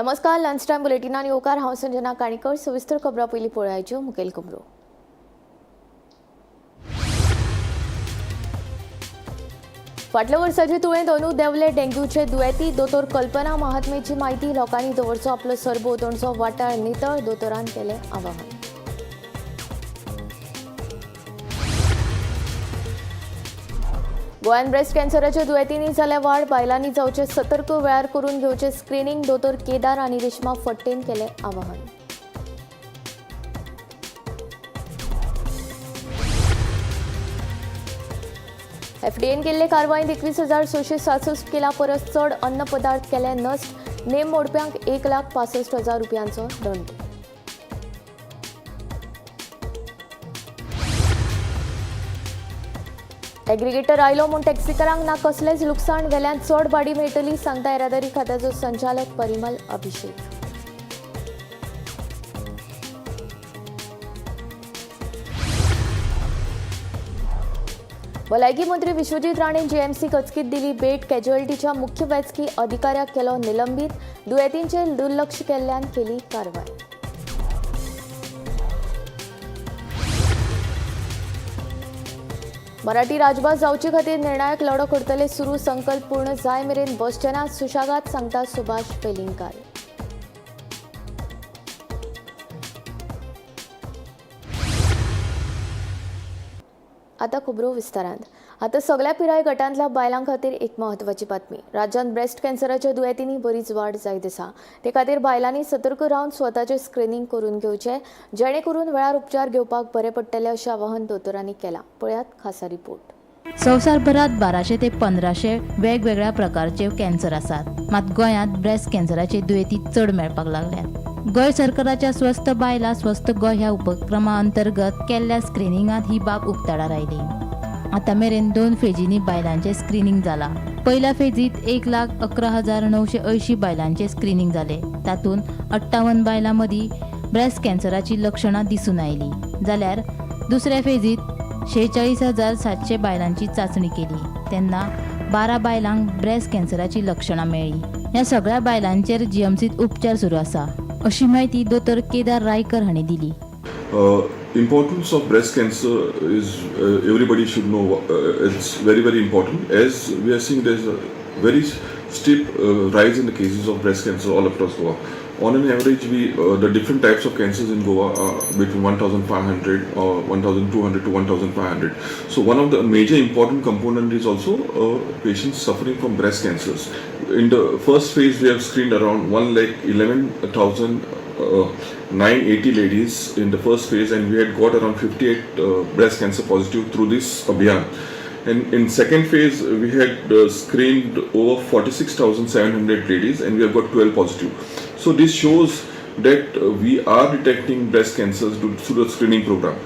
नमस्कार, lunch time बुलेटिनान येवकार. हांव संजना काणीकर. सविस्तर खबरां पयलीं पळयाच्यो मुखेल खबरो. फाटल्या वर्साचे तुळेंत अंदू देंवले डेंग्यूचे दुयेंती. दोतोर कल्पना महात्मेची म्हायती. लोकांनी दवरचो आपलो सरभोंवतणचो वाठार नितळ, दोतोरान केलें आवाहन. गोंयांत ब्रेस्ट कॅन्सराच्या दुयेंतींनी जाल्या वाड. बायलांनी जावचे सतर्क, वेळार करून घेवचे स्क्रिनींग. दोतोर केदार आनी रेश्मा फट्टेन केलें आवाहन. एफडीएन केल्ले कारवायेंत 21,667 किला परस चड अन्न पदार्थ केले नश्ट. नेम मोडप्यांक 1,65,000 रुपयांचो दंड. एग्रीगेटर आयलो म्हूण टॅक्सीकारांक ना कसलेंच लुकसाण, वेल्यान चड भाडी मेळटली, सांगता येरादारी खात्याचो संचालक परिमल अभिषेक. भलायकी मंत्री विश्वजीत राणे जीएमसी अचकीत दिली भेट. कॅज्युअल्टीच्या मुख्य वैजकी अधिकाऱ्याक केलो निलंबीत. दुयेंतींचेर दुर्लक्ष केल्ल्यान केली कारवाय. मराठी राजभास जावचे खातीर निर्णायक लढो करतले सुरू. संकल्प पूर्ण जाय मेरेन बसचे नात सुशागात, सांगता सुभाष वेलिंगकार. आता खबरो विस्तारांत. आता सगळ्या पिराय गटांतल्या बायलां खातीर एक म्हत्वाची बातमी. राज्यांत ब्रेस्ट कॅन्सराच्या दुयेंतींनी बरीच वाड जायत आसा. ते खातीर बायलांनी सतर्क रावन स्वताचें स्क्रिनींग करून घेवचें, जेणे करून वेळार उपचार घेवपाक बरें पडटलें, अशें आवाहन दोतोरांनी केलां. पळयात खासा रिपोर्ट. संवसारभरात 1200 ते 1500 वेगवेगळ्या प्रकारचे कॅन्सर आसात. मात गोंयांत ब्रेस्ट कॅन्सराचे दुयेंती चड मेळपाक लागल्यात. गोंय सरकाराच्या स्वस्थ बायलां स्वस्थ गोंय ह्या उपक्रमा अंतर्गत केल्ल्या स्क्रिनिंगांत ही बाब उक्ताडार आयली. आतां मेरेन 2 फेजींनी बायलांचें स्क्रिनींग जालां. पयल्या फेजींत 1,11,980 बायलांचें स्क्रिनींग जालें. तातूंत 58 बायलां मदीं ब्रेस्ट कॅन्सराचीं लक्षणां दिसून आयलीं. जाल्यार दुसऱ्या फेजींत 46,700 बायलांची चांचणी केली तेन्ना 12 बायलांक ब्रेस्ट कॅन्सराचीं लक्षणां मेळ्ळीं. ह्या सगळ्या बायलांचेर जीएमसींत उपचार सुरू आसा, अशी म्हायती दोतोर केदार रायकर हांणी दिली. Importance of breast cancer is everybody should know. It's very, very important, as we are seeing there's a very steep rise in the cases of breast cancer all across Goa. On an average, we the different types of cancers in Goa are between 1500 or 1200 to 1500. So one of the major important component is also patients suffering from breast cancers. In the first phase, we have screened around 1 lakh 11,000 980 ladies in the first phase, and we had got around 58 breast cancer positive through this Abhiyan. And in second phase, we had screened over 46,700 ladies, and we have got 12 positive. So this shows that we are detecting breast cancers through the screening program.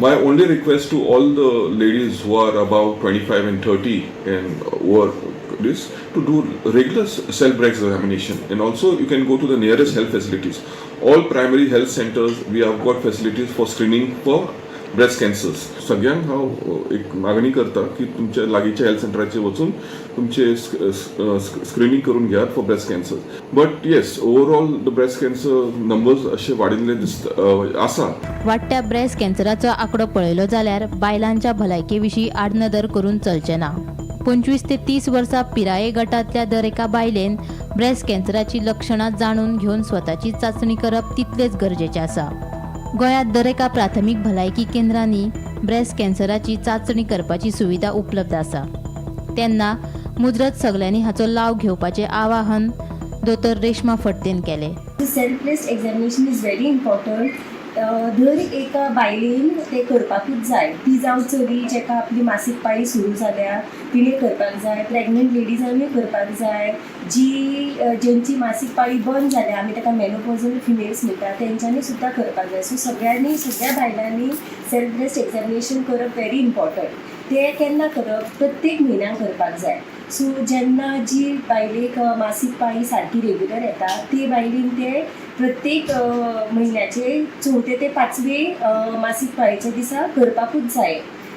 My only request to all the ladies who are above 25 and 30 and who are this, to do regular self breast examination, and also you can go to the nearest health facilities. All primary health centers, we have got facilities for screening for breast cancers. सगळ्यांक हांव एक मागणी करता की तुमच्या लागींच्या health सेंटराचेर वचून तुमचे स्क्रिनींग करून घेयात for breast cancer. But yes, overall the breast cancer numbers अशे वाडिल्ले दिसता आसा. वाडट्या ब्रेस्ट कॅन्सराचो आंकडो पळयलो जाल्यार बायलांच्या भलायके विशीं आडनदर करून चलचें ना. 25 ते 30 वर्सां पिराये गटांतल्या दर एका बायलेन ब्रेस्ट कॅन्सराची लक्षणां जाणून घेवन स्वताची चांचणी करप तितलेंच गरजेचें आसा. गोंयांत दर एका प्राथमीक भलायकी केंद्रांनी ब्रेस्ट कॅन्सराची चांचणी करपाची सुविधा उपलब्ध आसा. तेन्ना मुजरत सगल्यांनी हाचो लाव घेवपाचें आवाहन दोतोर रेश्मा फडतेन केलें. Self breast examination is very important. दर एका बायलेन तें करपाकूच जाय. ती जावं चली जेका आपली मासीक पाळी सुरू जाल्या तिणें करपाक जाय, प्रेग्नंट लेडीजांनी करपाक जाय, जी जेंची मासीक पाळी बंद जाल्या, आमी ताका मेनोपॉजल फिमेल्स म्हणटा, तेंच्यांनी सुद्दां करपाक जाय. सो सगळ्यांनी, सगळ्या बायलांनी सेल्फ ब्रेस्ट एग्जामिनेशन करप व्हेरी इम्पॉर्टंट. तें केन्ना करप? प्रत्येक म्हयन्याक करपाक जाय. सो जेन्ना जी बायलेक मासीक पाळी सारकी रेगुलर येता ते बायलेन ते प्रत्येक म्हयन्याचे चवथे ते पांचवे मासीक पाळयेच्या दिसा करपाकूच जाय.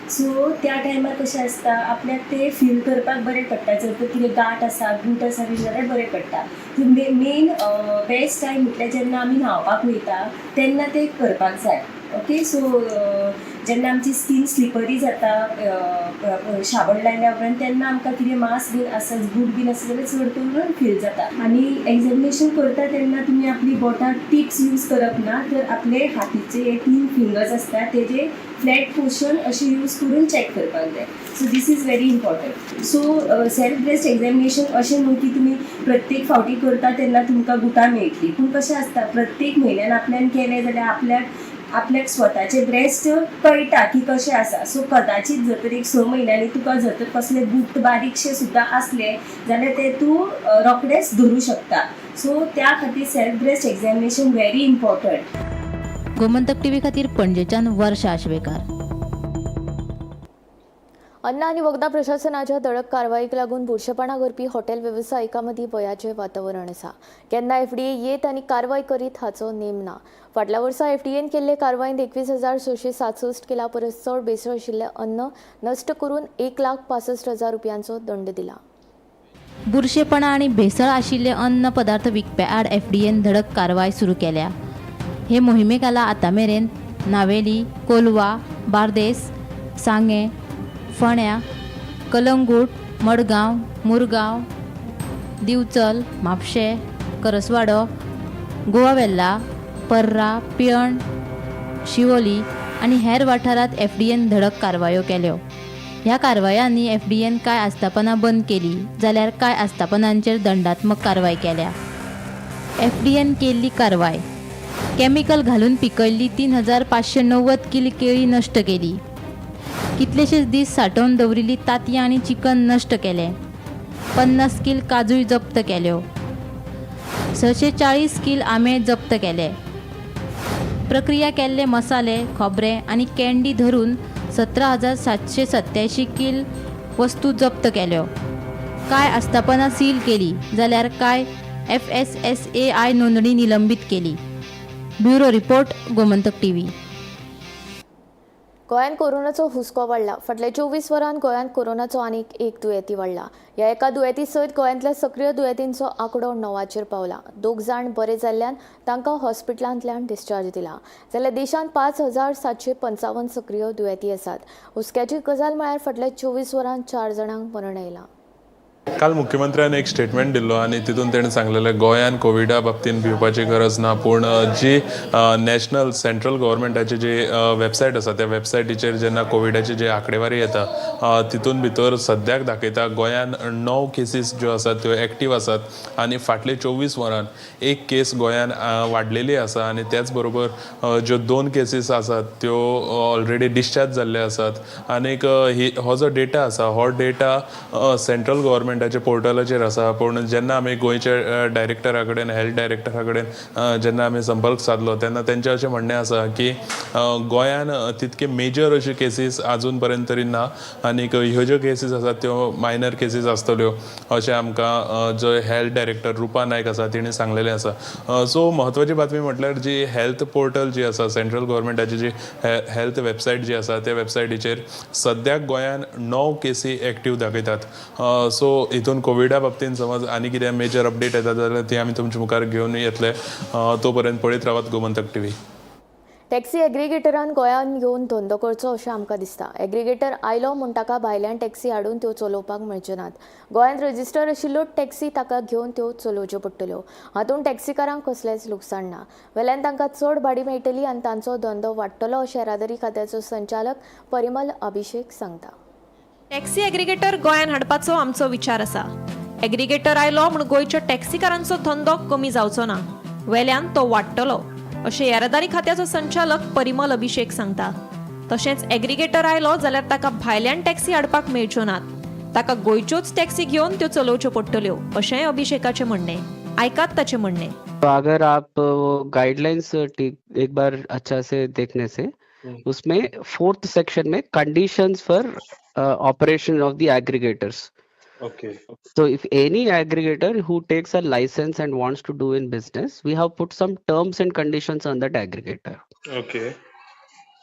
सो त्या टायमार कशें आसता, आपल्याक ते फील करपाक बरें पडटा. जर तर कितें गांठ आसा, गूट आसा बी जाल्यार बरें पडटा. मेन बेस्ट टायम म्हटल्यार जेन्ना आमी न्हांवपाक वयता तेन्ना ते करपाक जाय. ओके, सो जेन्ना आमची स्कीन स्लिपरी जाता शाबण लायल्या उपरांत, तेन्ना आमकां कितें मास बीन आसत, गूट बीन आसत जाल्यार चड करून फील जाता. आनी एग्जामिनेशन करता तेन्ना तुमी आपली बोटां टिप्स यूज करप ना, तर आपले हातीचे हे तीन फिंगर्स आसता तेजे फ्लॅट पोर्शन अशें यूज करून चॅक करपाक जाय. So this is very important. So self breast examination अशें न्हू की तुमी प्रत्येक फावटी करता तेन्ना तुमकां गुटां मेळटली, पूण कशें आसता, प्रत्येक म्हयन्यान आपल्यान केलें जाल्यार आपल्याक आपल्याक स्वताचे ब्रेस्ट कळटा की कशें आसा. सो कदाचीत जर तर एक 6 म्हयन्यांनी तुका जर तर कसले गुट बारीकशे सुद्दां आसले जाल्यार ते तूं रोखडेच धरूं शकता. सो त्या खातीर self breast examination very important. Gomantak TV खातीर पणजेच्यान वर्षा आश्वेकार. अन्न आनी वखदां प्रशासनाच्या दडक कारवाईक लागून बुरशेपणां करपी हॉटेल वेवसायिकां मदीं भंयाचें वातावरण आसा. केन्ना एफडीए येत आनी कारवाय करीत हाचो नेम ना. फाटल्या वर्सा एफडीएन केल्ले कारवायेंत 21,667 किला परस चड भेसळ आशिल्लें अन्न नश्ट करून 1,65,000 रुपयांचो दंड दिला. बुरशेपणा आनी भेसळ आशिल्ले अन्न पदार्थ विकप्या आड एफडीएन धडक कारवाय सुरू केल्या. हे मोहिमे खाला आतां मेरेन नावेली, कोलवा, बार्देस, सांगें, फोंड्या, कलंगूट, मडगांव, मुरगांव, दिवचल, म्हापशें, करसवाडो, गोवा वेल्ला, पर्रा, पिळर्ण, शिवोली आनी हेर वाठारांत एफडीएन धडक कारवायो केल्यो. ह्या कारवायांनी एफडीएन कांय आस्थापनां बंद केली जाल्यार कांय आस्थापनांचेर दंडात्मक कारवाय केल्या. एफडीएन केल्ली कारवाय: केमिकल घालून पिकयल्ली 3590 कील केळी नश्ट केली. कितलेशेच दीस सांठोवन दवरिल्ली तांतयां आनी चिकन नश्ट केलें. 50 कील काजूय जप्त केल्यो. 640 कील आंबे जप्त केले. प्रक्रिया केल्ले मसाले, खोबरें आनी कँडी धरून 17,787 कील वस्तू जप्त केल्यो. कांय आस्थापनां सील केली जाल्यार कांय एफएसएसएआय नोंदणी निलंबीत केली. Bureau report, Gomantak TV. गोंयांत कोरोनाचो हुस्को वाडला. फाटल्या 24 वरांत गोंयांत कोरोनाचो आनीक एक दुयेंती वाडला. ह्या एका दुयेंती सयत गोंयांतल्या सक्रीय दुयेंतींचो आंकडो 9चेर पावला. दोग जाण बरे जाल्ल्यान तांकां हॉस्पिटलांतल्यान डिस्चार्ज दिला. जाल्यार देशांत 5755 सक्रीय दुयेंती आसात. हुस्क्याची गजाल म्हळ्यार फाटल्या 24 वरांत चार जाणांक मरण आयलां. काल मुख्यमंत्र्यान एक स्टेटमेंट दिल्लो आनी तितून तेणें सांगलेलें, गोंयान कोविडा बाबतीन भिवपाची गरज ना, पूण जी नॅशनल सेंट्रल गव्हर्मेंटाची जी वेबसायट आसा, त्या वेबसायटीचेर जेन्ना कोविडाची जी आंकडेवारी येता, तितून भितर सद्याक दाखयता गोंयान 9 केसीस ज्यो आसात त्यो एक्टीव आसात आनी फाटले 24 वरान एक केस गोंयान वाडलेली आसा आनी त्याच बरोबर ज्यो दोन केसीस आसात त्यो ऑलरेडी डिस्चार्ज जाल्ले आसात. आनीक ही हो जो डेटा आसा, हो डेटा सेंट्रल गव्हर्मेंटाच्या पोर्टलाचेर आसा, पूण जेन्ना आमी गोंयच्या डायरेक्टरा कडेन, हेल्थ डायरेक्टरा कडेन जेन्ना आमी संपर्क सादलो, तेन्ना तेंचें अशें म्हणणें आसा की गोंयान तितके मेजर अश्यो केसीस आजून पर्यंत तरी ना आनीक ह्यो ज्यो केसीस आसात त्यो मायनर केसीस आसतल्यो, अशें आमकां जो हेल्थ डायरेक्टर रुपा नायक आसा तिणें सांगलेलें आसा. सो म्हत्वाची बातमी म्हटल्यार जी हेल्थ पोर्टल जी आसा, सेंट्रल गव्हर्मेंटाची जी हेल्थ वेबसायट जी आसा, त्या वेबसायटीचेर सद्याक गोंयान 9 केसी एक्टीव दाखयतात. सो हितून कोविडा बाबतीन समज आनी कितें मेजर अपडेट येता जाल्यार ती आमी तुमच्या मुखार घेवन येतले. तो पर्यंत पळयत रावात गोमंतक टीव्ही. टॅक्सी एग्रिगेटरान गोंयांत येवन धंदो करचो अशें आमकां दिसता. एग्रिगेटर आयलो म्हूण ताका भायल्यान टॅक्सी हाडून त्यो चलोवपाक मेळच्यो नात. गोंयांत रजिस्टर आशिल्ल्यो टॅक्सी ताका घेवन त्यो चलोवच्यो पडटल्यो. हातूंत टॅक्सीकारांक कसलेंच लुकसाण ना, वेल्यान तांकां चड भाडी मेळटली आनी तांचो धंदो वाडटलो, अशें येरादारी खात्याचो संचालक परिमल अभिषेक सांगता. टॅक्सी एग्रिगेटर गोंयांत हाडपाचो आमचो विचार आसा. एग्रिगेटर आयलो म्हूण गोंयच्या टॅक्सीकारांचो धंदो कमी जावचो ना, वेल्यान तो वाडटलो, अशें येरादारी खात्याचो संचालक परिमल अभिषेक सांगता. तशेंच एग्रिगेटर आयलो जाल्यार ताका भायल्यान टॅक्सी हाडपाक मेळच्यो नात, ताका गोंयच्योच टॅक्सी घेवन त्यो चलोवच्यो पडटल्यो, अशेंय अभिषेकाचें म्हणणें. आयकात ताचें म्हणणें. तो अगर आप वो गाइडलाइंस एक बार अच्छा से देखने से उसमें फोर्थ सेक्शन में conditions for operation of the aggregators. So if any aggregator who takes a license and wants to do in business, we have put some terms and conditions on that aggregator.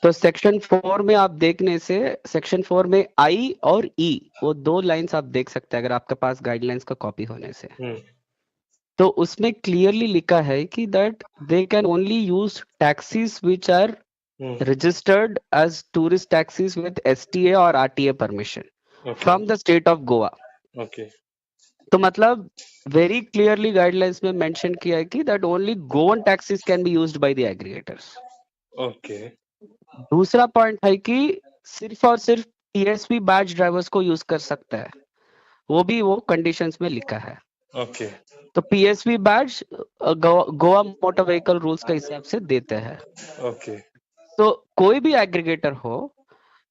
So तो section 4 में आप देखने से, section 4 में आई और E वो दो lines आप देख सकते हैं अगर आपके पास गाइडलाइंस का कॉपी होने से। तो उसमें क्लियरली लिखा है कि that they can only use taxis which are registered as tourist taxis with STA Aur RTA permission from the state of Goa. Okay. तो मतलब वेरी क्लियरली गाइडलाइंस में मेंशन किया है कि that only Goan taxis can be used by the aggregators. Okay. दूसरा point है कि सिर्फ और सिर्फ TSV batch drivers को use कर सकता है, वो भी वो कंडीशंस में लिखा है। ओके। तो PSV badge Goa motor vehicle rules K हिसाब से देते हैं। ओके। तो कोई भी एग्रीगेटर हो,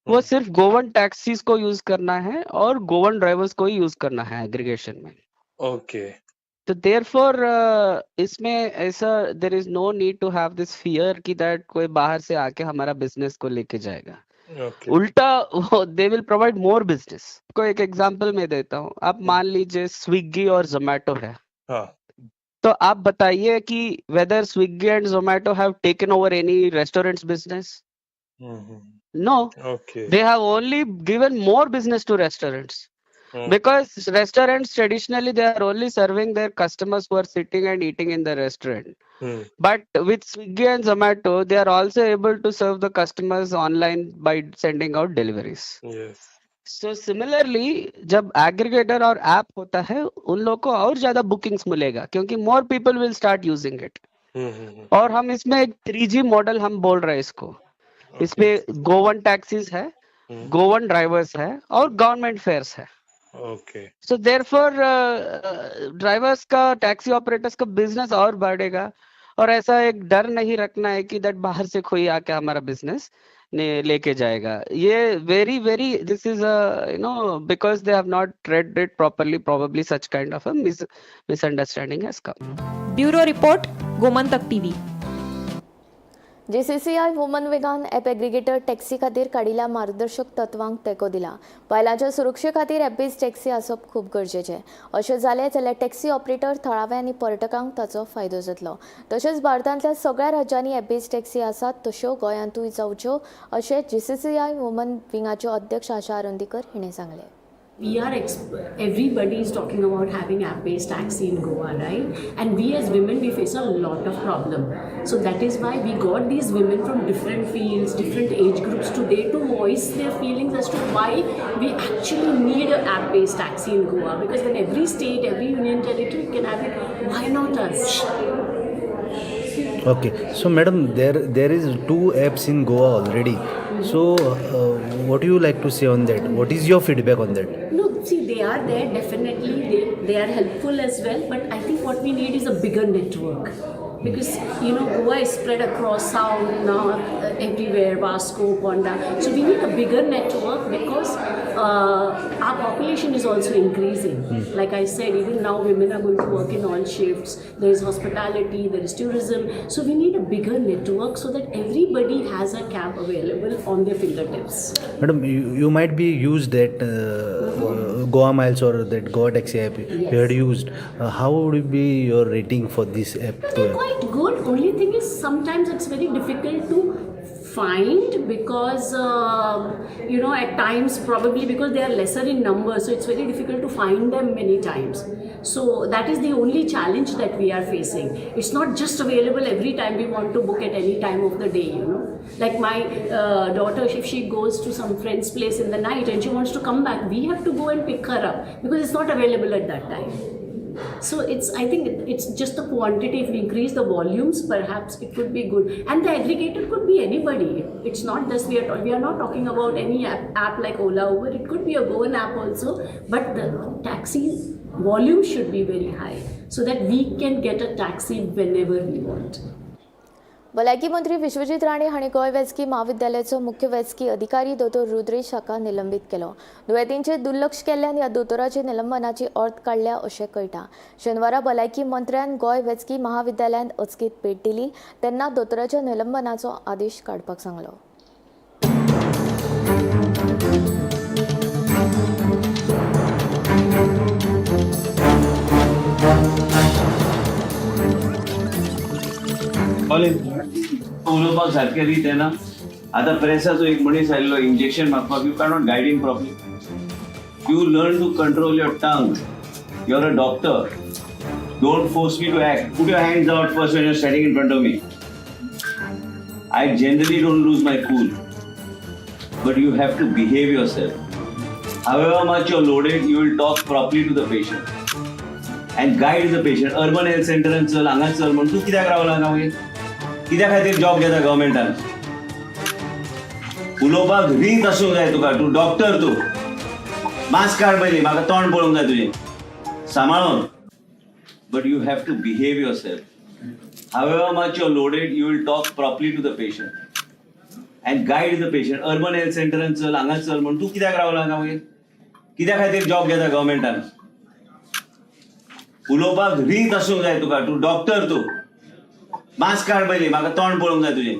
वो सिर्फ गोवन टैक्सीज को यूज करना है और गोवन ड्राइवर्स को ही यूज करना है एग्रीगेशन में। ओके। तो देयरफॉर इसमें ऐसा there is no need to have this fear कि that कोई बाहर से आके हमारा बिजनेस को लेके जाएगा। ओके। उल्टा they will provide more business. को एक एग्जांपल मैं देता हूँ, आप मान लीजिए स्विगी और जोमेटो है। हाँ। तो आप बताइए कि whether Swiggy and Zomato have taken over any restaurants business? No. Okay. They have only given more business to restaurants. Because restaurants traditionally they are only serving their customers who are sitting and eating in the restaurant. But with Swiggy and Zomato, they are also able to serve the customers online by sending out deliveries. Yes. So similarly, जब aggregator और app होता है, उन लोगों को और ज्यादा bookings मिलेगा क्योंकि more people will start using it. और हम इसमें एक 3G model हम बोल रहे हैं इसको। इसमें गोवन टैक्सीज है, गोवन ड्राइवर्स है और गवर्नमेंट फेयर्स है। ओके। सो देयरफॉर ड्राइवर्स का, टैक्सी ऑपरेटर्स का बिजनेस और बढ़ेगा और ऐसा एक डर नहीं रखना है कि that बाहर से कोई आके हमारा बिजनेस ने लेके जाएगा। ये very very this is you know because they have not read it properly, probably such kind of a misunderstanding has come. Bureau report, Gomantak TV. JCCI woman विंगान app aggregator taxi खातीर काडिल्ल्या मार्गदर्शक तत्वांक तेंको दिला। बायलांच्या सुरक्षे खातीर एप बेज taxi आसप खूब गरजेचें। अशें जालें जाल्यार टॅक्सी ऑपरेटर, थळावे आनी पर्यटकांक ताचो फायदो जातलो। तशेंच भारतांतल्या सगळ्या राज्यांनी एप बेज टॅक्सी आसात तश्यो गोंयांतूय जावच्यो अशें जेसीसीआय वुमन विंगाच्यो अध्यक्ष आशा आरोंदीकर हिणें सांगलें। Everybody is talking about having app based taxi in Goa, right? And we as women, we face a lot of problem. So that is why we got these women from different fields, different age groups today to voice their feelings as to why we actually need an app based taxi in Goa, because when every state, every union territory can have it, why not us? Okay, so madam, there is two apps in Goa already. So, what do you like to say on that? What is your feedback on that? No, see, they are there definitely. They are helpful as well. But I think what we need is a bigger network, because Goa is spread across south, north, everywhere, Vasco, Ponda. So we need a bigger network because our population is also increasing. Like I said, even now women are going to work in all shifts. There is hospitality, there is tourism. So we need a bigger network so that everybody has a cab available on their fingertips. Madam, you might be used that Goa Miles or that Goa Taxi app. Yes. You had used. How would be your rating for this app? They're quite good. Only thing is sometimes it's very difficult to find because at times probably because they are lesser in number, so it's very difficult to find them many times. So that is the only challenge that we are facing. It's not just available every time we want to book at any time of the day. Like my daughter, if she goes to some friend's place in the night and she wants to come back, we have to go and pick her up because it's not available at that time. So I think it's just the quantity. If we increase the volumes, perhaps it could be good. And the aggregator could be anybody. It's not just, we are not talking about any app like Ola, Uber. It could be a Goan app also, but the taxi volume should be very high so that we can get a taxi whenever we want. भलायकी मंत्री विश्वजीत राणे हांणी गोंय वैजकी म्हाविद्यालयाचो मुख्य वैजकी अधिकारी दोतोर रुद्रेश हाका निलंबीत केलो। दुयेंतींचेर दुर्लक्ष केल्ल्यान ह्या दोतोराचे निलंबनाची अर्द काडल्या अशें कळटा। शेनवारा भलायकी मंत्र्यान गोंय वैजकी म्हाविद्यालयांत अचकीत भेट दिली तेन्ना दोतोराच्या निलंबनाचो आदेश काडपाक सांगलो। उलोवपाक सारकें रीत येना। आतां प्रेसाचो एक मनीस आयिल्लो इंजेक्शन मागपाक, you cannot guide him properly. You learn to control your tongue. You are a doctor. Don't force me to act. Put your hands out first when you're standing in front of me. I generally don't lose my cool, but you have to behave yourself. However much you're loaded, you will talk properly to the patient and guide the patient. Urban health सेंटरान चल, हांगा चल म्हूण तूं कित्याक रावला हांगा मागीर? कित्या खातीर जॉब घेता गव्हर्मेंटान? उलोवपाक रीत आसूंक जाय तुका. तूं डॉक्टर, तूं मास्क काड पयलीं, म्हाका तोंड पळोवंक जाय तुजें सांबाळून. But you have to behave yourself. However much you're loaded, you will talk properly to the patient and guide the patient. Urban health सेंटरान चल, हांगा चल म्हूण तूं कित्याक रावला हांगा मागीर? कित्या खातीर जॉब घेता गव्हर्मेंटान? उलोवपाक रीत आसूंक जाय तुका. तूं डॉक्टर, तूं मास्क काड पयलीं, म्हाका तोंड पळोवंक जाय तुजें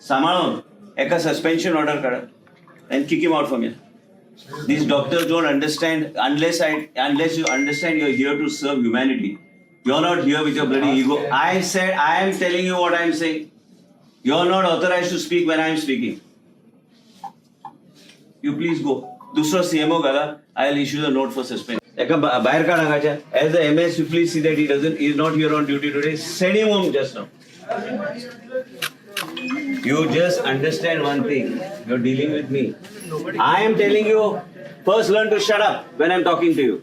सांबाळून. एका सस्पेन्शन ऑर्डर काड and kick him out from here. These doctors don't understand unless you understand you're here to serve humanity. You're not here with your bloody ego. I said, I am telling you what I am saying. You're not authorized to speak when I am speaking. You please go. दुसरो CMO घाला. I will issue the note for suspension. एका भायर काड हांगाच्या. As the MS, you please see that he doesn't is not here on duty today. Send him home just now. You just understand one thing. You're dealing with me. I am telling you, first learn to shut up when I'm talking to you.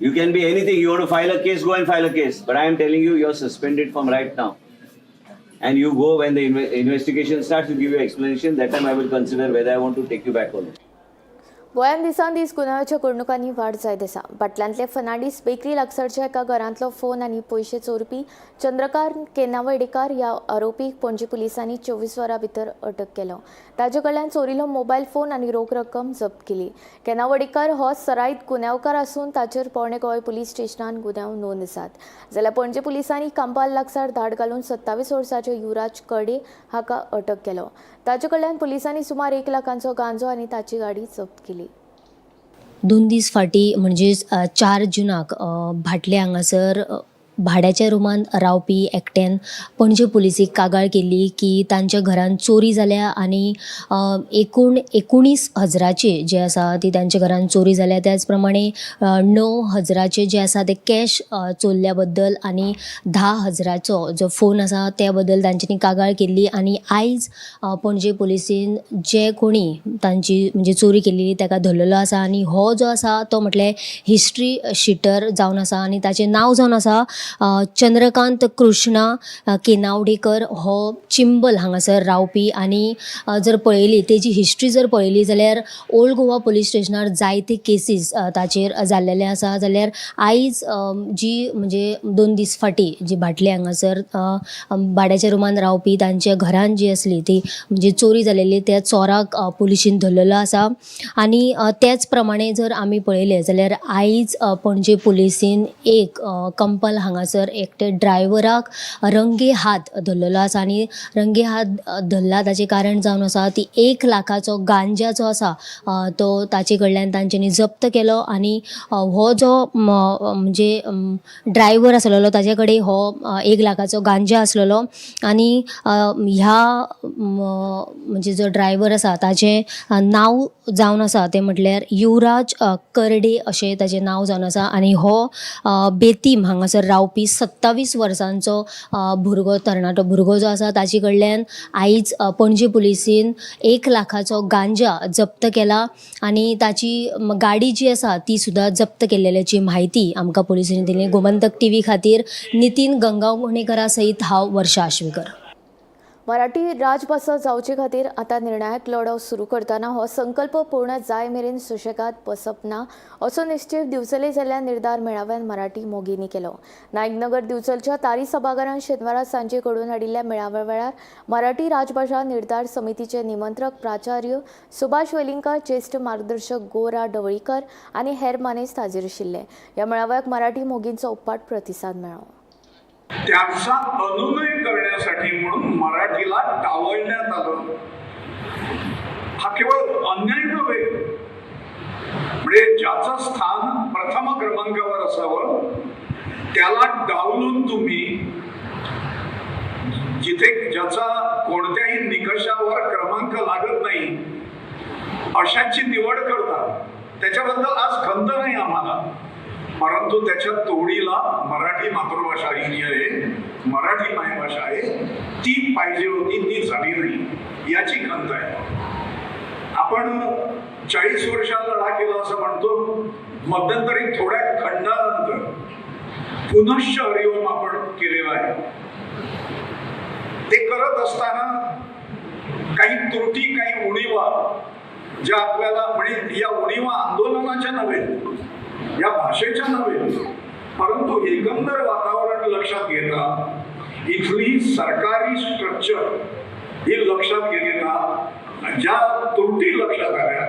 You can be anything. You want to file a case, go and file a case. But I am telling you, you're suspended from right now. And you go when the investigation starts, you give your explanation. That time I will consider whether I want to take you back or not. गोंयांत दिसान दीस गुन्यांवाच्या घडणुकांनी वाड जायत आसा. बाटल्यांतले Fernandes bakery लागसारच्या एका घरांतलो phone आनी पयशे चोरपी चंद्रकांत केनावडेकार ह्या आरोपीक पणजी पुलिसांनी 24 वरां भितर अटक केलो. ताचे कडल्यान चोरिल्लो मोबायल फोन आनी रोख रक्कम जप्त केली. केनावडेकार हो सराईत गुन्यांवकार आसून ताचेर पोरणे गोंय पुलीस स्टेशनान गुन्यांव नोंद आसात. जाल्यार पणजे पुलिसांनी कांपाल लागसार धाड घालून 27 वर्सांचे युवराज कर्डे हाका अटक केलो. ताचे कडल्यान पुलिसांनी सुमार 1 लाखांचो गांजो आनी ताची गाडी जप्त केली. 2 दीस फाटीं म्हणजेच 4 जुनाक भाटले हांगासर भाड्याच्या रुमांत रावपी एकट्यान पणजे पुलिसेक कागाळ केल्ली की तांच्या घरान चोरी जाल्या आनी एकूण 19 हजराचे जे आसा ती तांच्या घरान चोरी जाल्या. त्याच प्रमाणे 9 हजराचे जे आसा ते कॅश चोरल्या बद्दल आनी 10 हजराचो जो फोन आसा त्या बद्दल तांच्यांनी कागाळ केल्ली. आनी आयज पणजे पुलिसेन जे कोणी तांची म्हणजे चोरी केल्ली ताका धरलेलो आसा. आनी हो जो आसा तो म्हटल्यार हिस्ट्री शिटर जावन आसा आनी ताचें नांव जावन आसा चंद्रकांत कृष्णा केनावडेकर. हो चिंबल हांगासर रावपी. आनी जर पळयली तेजी हिस्ट्री जर पळयली जाल्यार ओल्ड गोवा पुलीस स्टेशनार जायते केसीस ताचेर जाल्लेले आसा. जाल्यार आयज जी म्हणजे 2 दीस फाटीं जी भाटले हांगासर भाड्याच्या रुमान रावपी तांच्या घरान जी आसली ती म्हणजे चोरी जालेली, त्या चोराक पुलिशीन धरलेलो आसा. आनी त्याच प्रमाणे जर आमी पळयलें जाल्यार आयज पणजे पुलिसीन एक कंपल हांगासर एकटे ड्रायव्हराक रंगे हात धरलेलो आसा. आनी रंगे हात धरला ताचें कारण जावन आसा ती 1 लाखाचो गांजा जो आसा तो ताचे कडल्यान तांच्यांनी जप्त केलो. आनी हो जो म्हणजे ड्रायव्हर आसलेलो ताचे कडेन हो 1 लाखाचो गांजा आसलेलो. आनी ह्या म्हणजे जो ड्रायव्हर आसा ताचें नांव जावन आसा तें म्हटल्यार युवराज कर्डे अशें ताचें नांव जावन आसा. आनी हो बेतीम हांगासर रावपी 27 वर्सांचो भुरगो, तरणाटो भुरगो जो आसा ताचे कडल्यान आयज पणजे पुलिसीन 1 लाखाचो गांजा जप्त केला आनी ताची गाडी जी आसा ती सुद्दां जप्त केल्ल्याची म्हायती आमकां पुलिसांनी दिली. गोमंतक टीव्ही खातीर नितीन गंगावणेकरा सयत हांव वर्षा आश्वेकर. मराठी राजभाशा जावचे खातीर आतां निर्णायक लढो सुरू करतना हो संकल्प पूर्ण जाय मेरेन सुशेगाद बसप ना असो निश्चेव दिवचले जाल्ल्या निर्धार मेळाव्यान मराठी मोगींनी केलो. नायकनगर दिवचलच्या तारी सभाघरांत शेनवारा सांजे घडोवन हाडिल्ल्या मेळाव्या वेळार मराठी राजभाशा निर्धार समितीचे निमंत्रक प्राचार्य सुभाष वेलिंगकार, ज्येश्ठ मार्गदर्शक गोरा ढवळीकर आनी हेर मानेस्त हाजीर आशिल्ले. ह्या मेळाव्याक मराठी मोगींचो उपाट प्रतिसाद मेळ्ळो. त्यांचा अनुनय करण्यासाठी म्हणून मराठीला डावलण्यात आलं. हा केवळ अन्याय नव्हे, म्हणजे ज्याचं स्थान प्रथम क्रमांकावर असावं त्याला डावलून तुम्ही जिथे ज्याचा कोणत्याही निकषावर क्रमांक लागत नाही अशांची निवड करतात, त्याच्याबद्दल आज खंत नाही आम्हाला. परंतु त्याच्या तोडीला मराठी मातृभाषा ही जी आहे, मराठी मायभाषा आहे, ती पाहिजे होती, ती झाली नाही, याची खंत आहे. आपण 40 वर्षात लढा केला असं म्हणतो. मध्यंतरी थोड्या खंडानंतर पुनश्च हरिओम आपण केलेला आहे. ते करत असताना काही त्रुटी, काही उणीवा ज्या आपल्याला, म्हणजे या उणीवा आंदोलनाच्या नव्हे, या भाषेच्या नव्हे, परंतु एकंदर वातावरण लक्षात घेता, इथली सरकारी स्ट्रक्चर ही लक्षात घेता ज्या त्रुटी लक्षात आल्या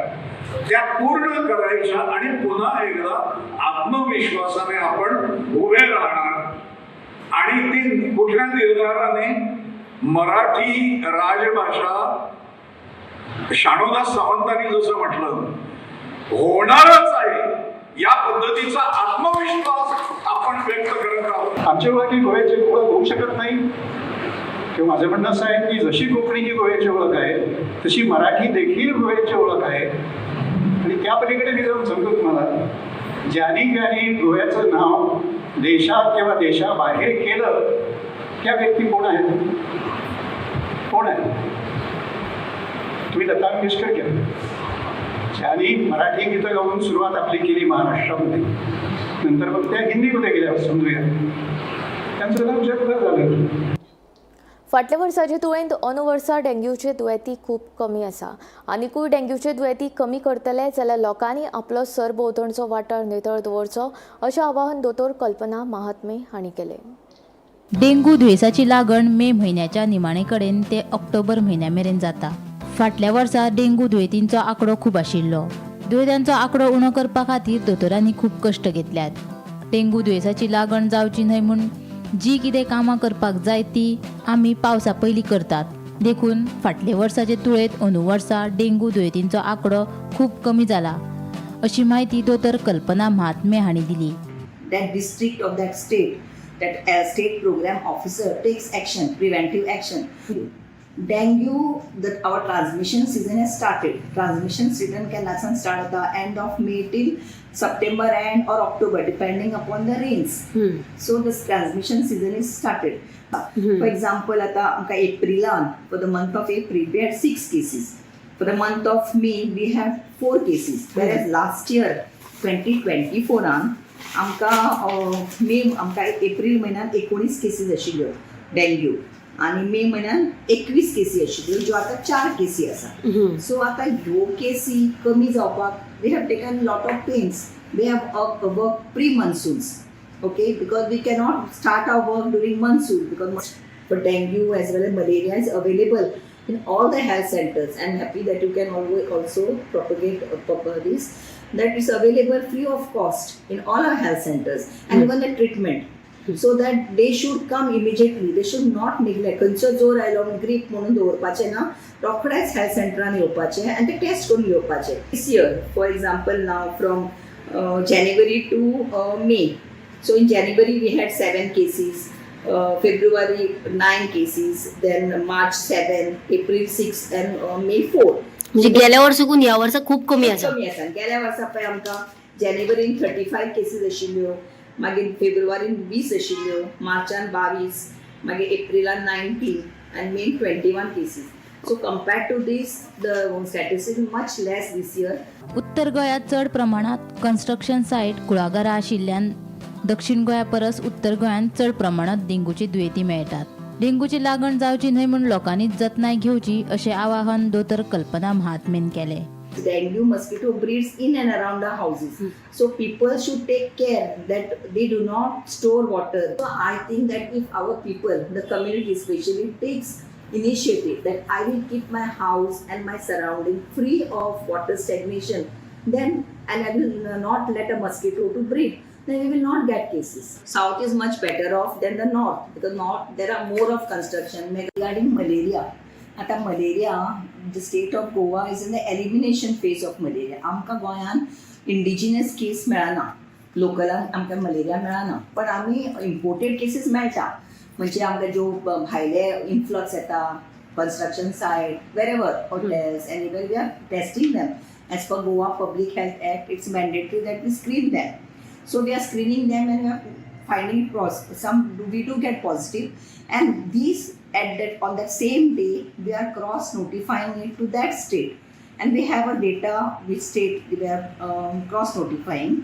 त्या पूर्ण करायच्या आणि पुन्हा एकदा आत्मविश्वासाने आपण उभे राहणार. आणि ती कुठल्या निर्धाराने मराठी राजभाषा, शाणूदास सावंतांनी जसं म्हटलं, होणारच आहे, या पद्धतीचा आत्मविश्वास आपण व्यक्त करत आहोत. आमची ओळख ही गोव्याची ओळख होऊ शकत नाही. किंवा माझं म्हणणं असं आहे की जशी कोकणी ही गोव्याची ओळख आहे तशी मराठी देखील गोव्याची ओळख आहे. आणि त्या पलीकडे मी जाऊन सांगतो तुम्हाला, ज्यांनी ज्यांनी गोव्याचं नाव देशात किंवा देशाबाहेर केलं त्या व्यक्ती कोण आहेत? कोण आहेत? तुम्ही लता मंगेशकर घ्या, ज्यांनी मराठी गीतं गाऊन सुरुवात आपली केली महाराष्ट्रामध्ये, नंतर मग त्या हिंदीमध्ये गेल्या समजूया, त्यांचं नाव जगभर झालं. फाटल्या वर्साचे तुळेंत अंदू वर्सा डेंग्यूचे दुयेंती खूब कमी आसा. आनिकूय डेंग्यूचे दुयेंती कमी करतले जाल्यार लोकांनी आपलो सरभोंवतणचो वाठार नितळ दवरचो अशें आवाहन दोतोर कल्पना महात्मे हांणी केलें. डेंग्यू दुयेंसाची लागण मे म्हयन्याच्या निमाणे कडेन ते ऑक्टोबर म्हयन्या मेरेन जाता. फाटल्या वर्सा डेंग्यू दुयेंतींचो आंकडो खूब आशिल्लो. दुयेंतांचो आंकडो उणो करपा खातीर दोतोरांनी खूब कश्ट घेतल्यात. डेंग्यू दुयेंसाची लागण जावची न्हय म्हूण जी कितें कामां करपाक जाय ती आमी पावसा पयलीं करतात. देखून फाटले वर्साचे तुळेंत अंदू वर्सा डेंग्यू दुयेंतींचो आंकडो खूब कमी जाला अशी म्हायती दोतोर कल्पना महात्मे हांणी दिली. That district of that state, that state program officer takes action, preventive action. Dengue, that our transmission season has started. Transmission season can also start at the end of May till September end or October, depending upon the rains. So this transmission season is started. For example, आता आमकां एप्रिलान, for the month of April we had 6 cases. For the month of May we have 4 cases. Whereas last year 2024 आमकां मे आमकां एप्रील म्हयन्यान 19 cases आशिल्ल्यो dengue आनी मे म्हयन्यान 21 केसी आशिल्ल्यो, ज्यो आतां 4 केसी आसा. सो आतां ह्यो केसी कमी जावपाक we have taken lot of pains. We have work pre monsoons, okay, because we cannot start our work during monsoon, because for dengue as well as malaria is available in all the health centers. I'm happy that you can always also propagate this, that is available free of cost in all our health centers, and even the treatment, so that they should come immediately, they should not neglect. खंयचो जोर आयलो grip म्हणून दवरपाचें ना, रोखडेच health सेंटरान येवपाचें आनी ते टेस्ट करून घेवपाचें. This year for example now from January to May, so in January we had 7 cases, February 9 cases, then March 7, April 6 and May 4. म्हणजे गेल्या वर्साकून ह्या वर्सा खूब कमी आसा. कमी आसा. गेल्या वर्सा पळय आमकां जानेवारीन 35 केसीस आशिल्ल्यो, मागीर फेब्रुवारीन 20 आशिल्ल्यो, मार्चान 22, मागीर एप्रिलान 19 आनी main 21 cases. So compared to this the statistic much less this year. उत्तर गोंयांत चड प्रमाणांत कन्स्ट्रक्शन सायट, कुळागरां आशिल्ल्यान दक्षिण गोंया परस उत्तर गोंयांत चड प्रमाणांत डेंग्यूची दुयेंती मेळटात. डेंग्यूची लागण जावची न्हय म्हूण लोकांनी जतनाय घेवची अशें आवाहन दोतोर कल्पना महात्मेन केलें. Dengue mosquito breeds in and around the houses. So people should take care that they do not store water. So I think that if our people, the community especially, takes initiative that I will keep my house and my surrounding free of water stagnation, then and I will not let a mosquito to breed, then we will not get cases. South is much better off than the north, because north there are more of construction. Regarding malaria, आता malaria, the state of Goa is in the elimination phase of malaria. आमकां गोंयान indigenous केस मेळना, लोकलान आमकां malaria मेळना, पण आमी imported cases मेळटा. म्हणजे आमकां ज्यो भायले इन्फ्लक्स येता, construction site, wherever, hotels, anywhere, we are testing them. As per Goa Public Health Act, it's mandatory that we screen them. So we are screening them and we are finding some we do get positive, and these at that on that same day we are cross notifying it to that state, and we have a data which state we are cross notifying.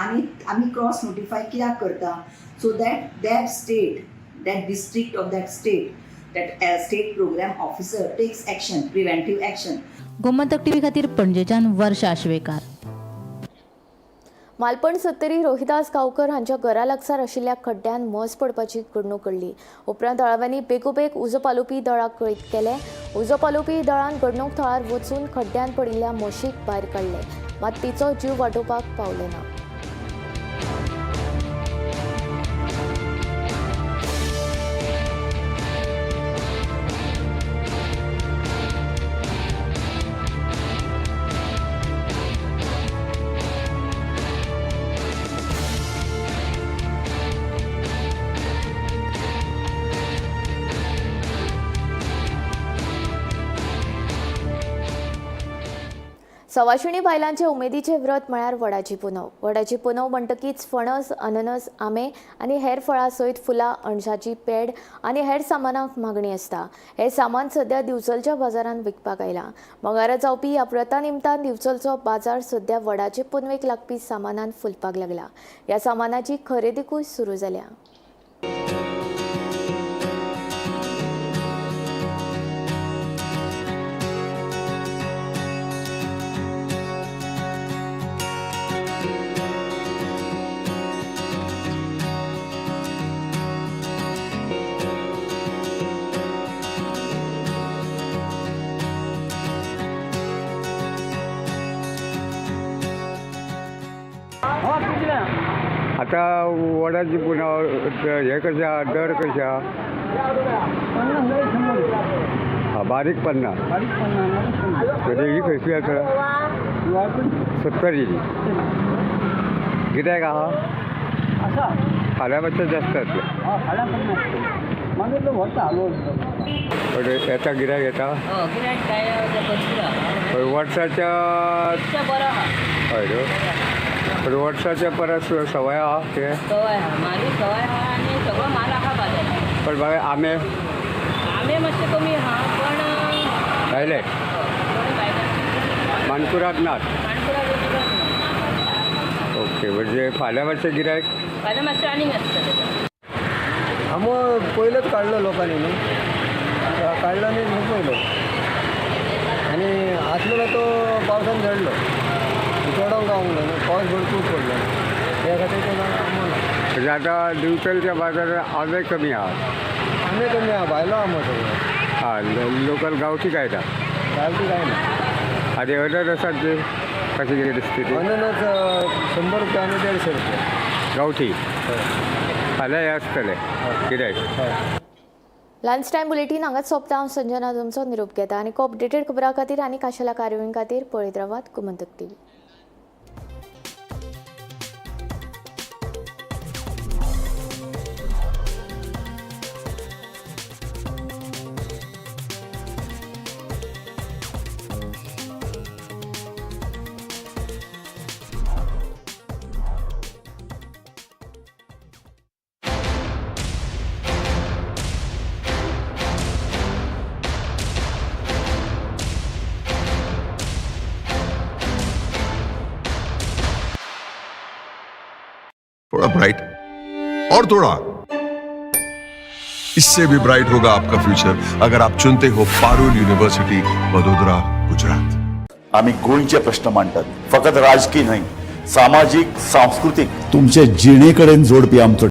आणि आमी cross notify कित्याक करता? So that that state, that district of that state, that state program officer takes action, preventive action. Gomantak TV खातीर पणजेच्यान वर्षा आश्वेकार. मालपण सत्तरी रोहिदास गांवकर हांच्या घरा लागसार आशिल्ल्या खड्ड्यान म्हस पडपाची घडणूक घडली. उपरांत थळाव्यांनी बेगोबेग उजो पालोवपी दळाक कळीत केलें. उजो पालोवपी दळान घडणूक थळार वचून खड्ड्यान पडिल्ल्या म्हशीक भायर काडले, मात तिचो जीव वाटोवपाक पावले ना. सवाशिणी बायलांचे उमेदीचे व्रत म्हळ्यार वडाची पुनव. वडाची पुनव म्हणटकीच फणस, अननस, आंबे आनी हेर फळां सयत फुलां, अणसाची पेड आनी हेर सामानाक मागणी आसता. हें सामान सद्या दिवचलच्या बाजारांत विकपाक आयलां. मंगळारा जावपी ह्या व्रता निमतान दिवचलचो बाजार सद्या वडाचे पुनवेक लागपी सामानान फुलपाक लागला. ह्या सामानाची खरेदीकूय सुरू जाल्या. आता वडाची पुन्हा हे कशा दर कशा? हा बारीक 50, ही खंयची आसा? 70. कित्याक आहा? फाल्यां मातशें जास्त जातलें. पण येता गिरायक येता वर्साच्या. हय न्हू, पण वर्साच्या परस सवाय आहा ते. पण बाय आंबे आंबे मातशे कमी आहा, पण भायले मानकुराद नात. ओके, म्हणजे फाल्यां मातशें गिरायक फाल्यां मातशें आनीक आसतलें. आमो पयलोच काडलो लोकांनी न्हू, काडलो आनी सोंपयलो आनी आसलेलो तो पावसान झडलो, चडोंक गावंक ना, पावस भरपूर पडलो, त्या खातीर तो आंबो ना. म्हणजे आतां दिवचलच्या बाजारात आंबे कमी आहा. आंबे कमी आहा, भायलो आंबो सगळो. हा, लोकल गांवठी काय ना? गांवठी काय ना. आनी अननसाचे कशें कितें स्थिती? अननस 100 रुपया आनी 150 रुपया गांवठी. फाल्यां हें आसतलें गिरायक. लंच टायम बुलेटीन हांगाच सोंपता. हांव संजना तुमचो निरोप घेता आनी अपडेटेड खबरां खातीर आनी खाशेल्या कार्यावळीं खातीर पळयत रावात गोमंतक टीव्ही. थोड़ा ब्राइट और थोड़ा इससे भी ब्राइट होगा आपका फ्यूचर अगर आप चुनते हो पारुल यूनिवर्सिटी वडोदरा गुजरात. आम्ही गोंयचे प्रश्न मांडटात, फकत राजकीय न्हय, सामाजीक, सांस्कृतीक तुमचे जिणेकडेन जोडपी आमचो